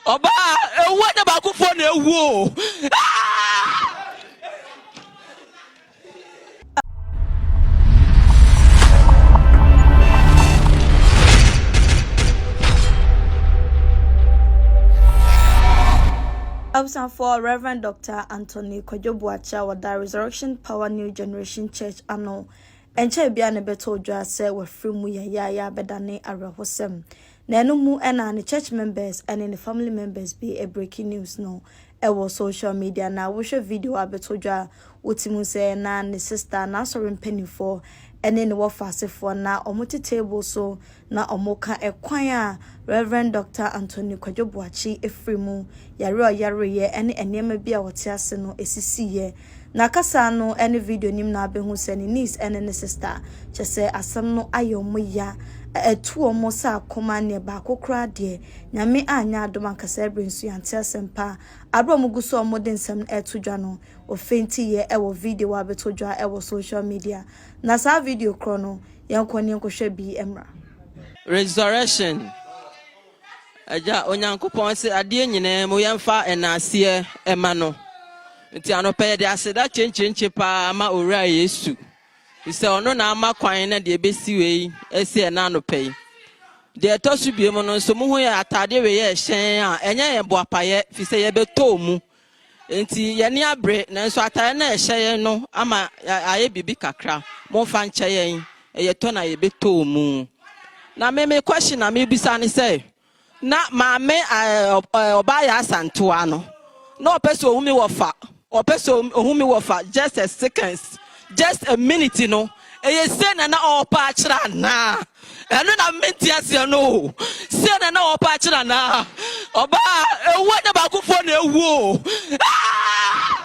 Ɔbaa ewu ɛnyɛ baakofoɔ na ewu o. Abusuafoɔ Rev. Dɔkta Anthony Kwadwo Boakye a ɔda Resurrection Power New Generation Church ano Ɛnkyɛe biara na ɛbɛtɔɔ dwa sɛ wafiri mu yayaaya abɛdane awerɛhosɛm. Na ɛno mu na ne church members ne ne family members bi breaking news no wɔ social media. Na wohwɛ video a abɛtɔ dwa a, wotumi hu sɛ na ne sister, n'asɔre mpanimfoɔ ne ne wɔfa asefoɔ na wɔte table so na wɔka ɛkwan a Rev. Dɔkta Anthony Kwadwo Boakye firi mu yare a ɔyareeɛ ne nneɛma bi a ɔte ase no sisiiɛ. Na kasa no ne video no mu na abɛhu sɛ ne niece ne ne sister, kyerɛ sɛ asɛm no ayɛ wɔn ya, atu wɔn sɛ akoma, neɛ baako koraa deɛ, Nyame anyɛ adom anka saa berɛ nso yɛante asɛm pa. Aberɛ a wɔgu so a wɔde nsɛm no reto dwa no, wɔfeintiiɛ wɔ video a abɛtɔ dwa wɔ social media. Na saa video korɔ no, yɛnkɔ ne yɛnkɔhwɛ bi mmra. Resurrection. Agya Onyankopɔn se adeɛ nyinaa mu yɛmfa nnaaseɛ mma no. Nti anɔpa yɛde aseda kyenkyenkye paa ma Owura Yesu, sɛ ɔno na ama kwan na deɛ ɛbɛsi wei asi ɛna anɔpa yi. Deɛ ɛtɔ so biom no nso, mohu yɛ ataadeɛ wei yɛ hyɛn a, ɛnyɛ yɛn boapayɛ, fi sɛ yɛbɛtɔɔ mu. Nti yɛn ani abere, nanso ataadeɛ no a ɛhyɛ yɛn no ama ayɛ biribi kakra. Momfa nkyɛ yɛn, ɛyɛ tɔ na yɛbɛtɔɔ mu. Na me me question na mebisa ne sɛ, na maame ɔbaa yɛ asantewa no, na ɔpɛ sɛ ohu me wɔfa, ɔpɛ sɛ ohu me wɔfa just a seconds, just a minute no, ɛyɛ sei na na ɔɔpɛ akyerɛ anaa? Ɛno na mente aseɛ no o. Sei na na ɔɔpɛ akyerɛ anaa? Ɔbaa, ewu ɛnyɛ baakofoɔ na ewu o. Ah!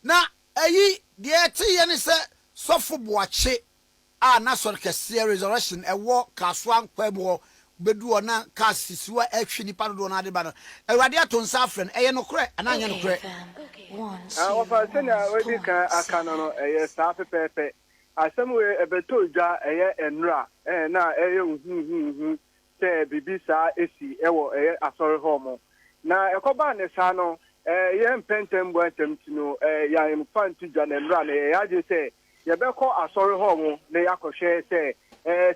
Na ɛyi, deɛ yɛteeɛ ne sɛ Sɔfo Boakye a n'asɔre kɛseɛ Resurrection ɛwɔ Kasoa Nkwam hɔ bɛduru hɔ na cars sisi hɔ a ɛretwe nnipa dodoɔ no ara de ba no, Awurade ato nsa afrɛ no. Ɛyɛ nokorɛ anaa ɛnyɛ nokorɛ? Wɔfa sɛnea wadi kan aka no no, ɛyɛ saa pɛpɛɛpɛ. Asɛm wei ɛbɛtɔɔ dwa ɛyɛ nnora na ɛyɛ huhuuhu sɛ biribi saa asi wɔ ɛyɛ asɔre hɔ mo. Na ɛkɔbaa ne saa no, yɛn mpɛ ntɛm mmua ntɛm nti no, yɛamfa nto dwa na nnora no yɛyɛ adwene sɛ yɛbɛkɔ asɔre hɔ mo na yɛakɔhwɛ sɛ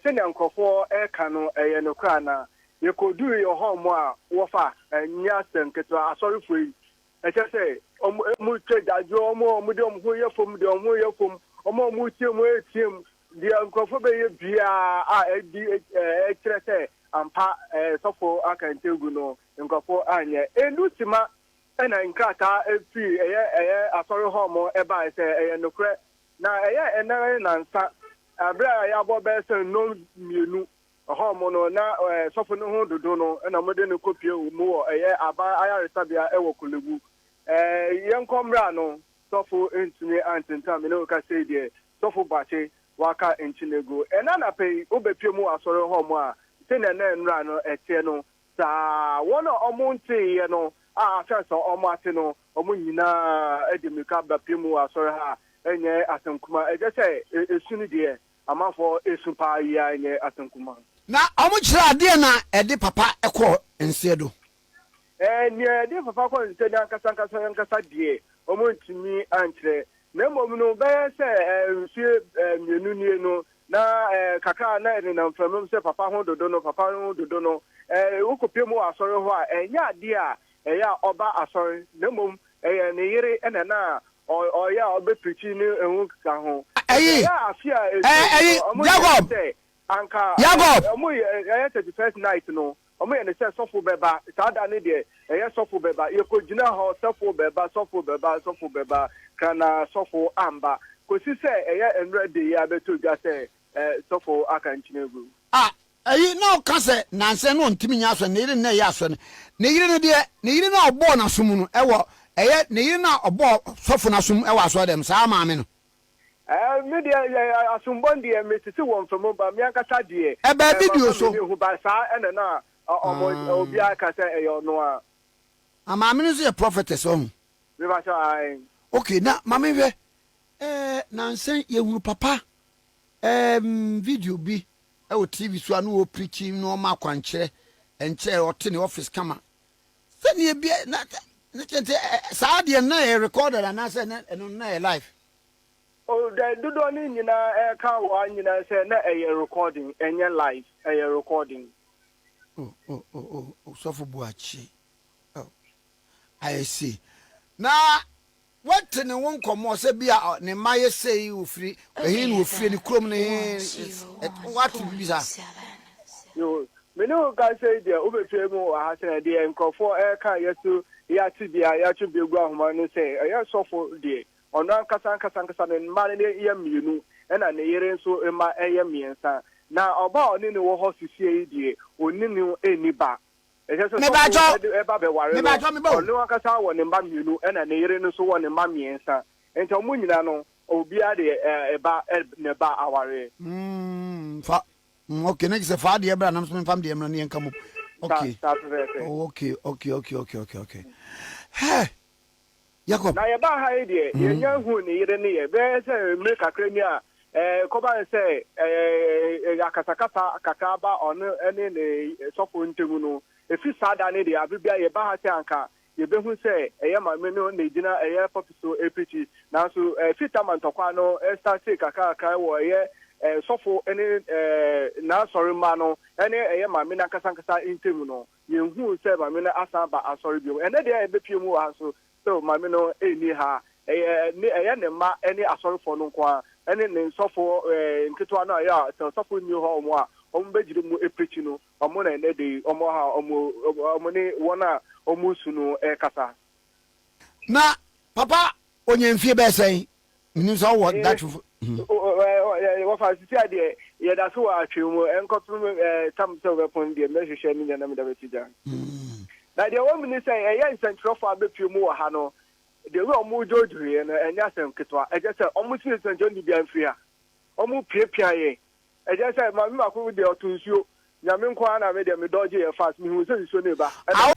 sɛnea nkurɔfoɔ reka no ɛyɛ nokorɛ anaa. Yɛkɔdurui hɔ mo a, wɔfa, ɛnyɛ asɛm ketewa, asɔrefoɔ yi, Ɛkyerɛ sɛ, wɔtwa agyaadwoɔ, wɔn a wɔde wɔn ho yɛ fam de wɔn ho yɛ fam, wɔn a wɔteam reteam, deɛ nkurɔfoɔ bɛyɛ biara a ɛdi ɛkyerɛ sɛ ampa sɔfo akantegu no nkurɔfoɔ anyɛ. Ɛndu sima na nkrataa firi ɛyɛ ɛyɛ asɔre hɔ mo ɛbaeɛ sɛ ɛyɛ nokorɛ. Na ɛyɛ ɛnɛ ne nansa, berɛ a yɛabɔ bɛyɛ sɛ nnɔn mmienu Ɛhɔ mo no, na sɔfo no ho dodo no na wɔde no kɔpue mu wɔ ɛyɛ aban ayaresabea wɔ Korle-Bu. Yɛnkɔ mmra no, sɔfo ntumi antentam me ne wo kasa yi deɛ, sɔfo Boakye, waka nkyene agu. Ɛnnɛ anapa yi, wobɛpue mu wɔ asɔre hɔ mo a, sɛnea na nnora no ɛteɛ no, saa ara. Wɔn a wɔnteeɛ no a afei ansa wɔate no, wɔn nyinaa de mmirika bɛpue mu wɔ asɔre ha a, ɛnyɛ asɛm kumaa. Ɛkyerɛ sɛ, esu no deɛ, Amanfoɔ esu paa yi ara nyɛ asɛm kumaa. Na ɔmo kyerɛ adeɛ na ɛde papa kɔ nseɛ do. Ɛɛ, nea ɛde papa kɔ nseɛ do ankasa ankasa ankasa deɛ, ɔmo antumi ankyerɛ. Na mmom no, bɛyɛ sɛ ɛɛ mfie ɛɛ mmienu nie no, na ɛɛ kakra a na ɛnenam mframa mu sɛ papa ho dodo no, papa ho dodo no. Ɛɛ wokɔpue mu wɔ asɔre hɔ a, ɛnyɛ adeɛ a ɛyɛ a ɔba asɔre, na mmom ɛyɛ ne yere na na ɔyɛ a ɔbɛpirikyi ne ho nkeka ho. Ɛyi, Ɛyɛ afe a ɛɛ, ɛtwam ɛyi, no, wɔyɛ Jacob, ne sɛ anka Jacob. wɔyɛ ɛyɛ 31st night no, wɔyɛ ne sɛ sɔfo bɛba. Saa da no deɛ, ɛyɛ sɔfo bɛba. Yɛkɔgyina hɔ, sɔfo bɛba, sɔfo bɛba, sɔfo bɛba, kra na sɔfo amba. Kɔsi sɛ ɛyɛ nnora de yi abɛtɔ dwa sɛ sɔfo aka nkyene agu. Ah, Ɛyi na ɔka sɛ nansa no ɔntumi nyɛ asɔre, ne yere na ɛyɛ asɔre no. Ne yere no deɛ, ne yere no a ɔbɔɔ n'asom no ɛwɔ, ɛyɛ ne yere no a ɔbɔɔ sɔfo no asom ɛwɔ asɔre dɛm, saa maame no. Ɛɛ, me deɛ, yɛ asombɔn deɛ, me sisi wɔ nfa mu, ba me ankasa deɛ, Ɛbaa ɛɛ, video mafa so. m'ani hu, ba saa ɛna na ɔmo, obiara ka sɛ ɛyɛ ɔno a. Na maame no nso yɛ prophetess, ɔho. Me pa kyɛw, ae. Okay, na ma me nhwɛ, ɛɛ, nansa yi yɛhunu papa, ɛɛm, video bi ɛwɔ TV so a na ɔrepreachi na ɔma akwankyerɛ, ɛnkyɛɛ ɔte ne office kama. Sɛdeɛ bi na na kyerɛ sɛ ɛ saa deɛ na ɛyɛ recorded anaasɛ na ɛno na ɛyɛ live. Oh, dɛ dodoɔ no nyinaa ɛka wɔ ha nyinaa sɛ na ɛyɛ recording, ɛnyɛ live, ɛyɛ recording. Oh, oh, oh, oh, oh, Sɔfo Boakye. Oh, I see. Na Woate ne ho nkɔmmɔ sɛ bi a ne mma yɛ sei, ofiri ɛhe na ofiri, ne kurom ne he, woate biribi saa? Yo, me ne wo kasa yi deɛ, wobɛpue mu wɔ ha sɛ deɛ nkurɔfoɔ reka a yɛso yɛate bi a yɛatwe bi agu ahoma no sɛ ɛyɛ sɔfo deɛ, ɔno ankasa ankasa ankasa ne mma no yɛ mmienu ɛna ne yere nso mma yɛ mmiɛnsa. Na ɔbaa a ɔne no wɔ hɔ sesie yi deɛ, ɔne no nni ba. Ɛsɛ sɛ Mebakyɛw, sɔfo de ba bɛware no, mebakyɛw, meba o. ɔno ankasa wɔ ne mma mmienu ɛna ne yere no nso wɔ ne mma mmiɛnsa. Nti wɔn nyinaa no, obiara de ba na ɛba awareɛ. Mm, fa, mm, okay, na kyerɛ sɛ fa adeɛ bra na nso memfa me deɛ mmra na yɛnka mmom. Saa, Okay, saa pɛpɛɛpɛ. oh, okay, okay, okay, okay, okay, okay. Hey, Jacob. Na yɛbaa ha yi deɛ, yɛnnya nhuu ne yere ne yɛ. Bɛyɛ sɛ mmere kakra ni a, ɛkɔba no sɛ akasakasa kakra aba ɔno ne ne sɔfo ntam no. Ɛfiri saa da no deɛ, aberɛ biara yɛba ha sɛ anka yɛbɛhu sɛ ɛyɛ maame no na ɛgyina ɛyɛ pulpit so reprikyi. Nanso ɛfiri tam a ntɔkwa no startee kakrakakra wɔ ɛyɛ sɔfo ne n'asɔremma no ne ɛyɛ maame no ankasa ankasa ntam no, Yɛnhuu sɛ maame no asan aba asɔre bio. Ɛnnɛ deɛ yɛbɛpue mu wɔ ha nso sɛ maame no nni ha. Ɛyɛ ne ɛyɛ ne mma ne asɔrefoɔ no nko ara ne ne nsɔfoɔ nketewa no a ɛyɛ a sɛ ɔsɔfo nni hɔ wɔn a wɔbɛgyina mu apirikyi no, wɔn na ɛnnɛ da yi wɔn wɔ ha a wɔn wɔn ne wɔn a wɔresu no rekasa. Na papa onya mfie bɛyɛ sɛn? Menim sɛ ɔwɔ that. Wɔfa sisi a deɛ yɛda so wɔ atwee mu nkɔpem tam sɛ wɔbɛpon deɛ mɛhwehwɛ ne nyɛ na meda bɛto gya. Na deɛ wɔm ne sɛ ɛyɛ nsɛntwerɛfoɔ a bɛpue mu wɔ ha no deɛ wei a wɔn dwoodwooyɛ no ɛnyɛ asɛm ketewa ɛkyɛ sɛ wɔn si nsɛntwerɛ no biribiara mfiri ha wɔn piapia yɛn ɛkyɛ sɛ maame baako deɛ ɔto nsuo nyame nko ara na me deɛ me dɔgye yɛ fast mehuu sɛ nsuo no reba ɛna.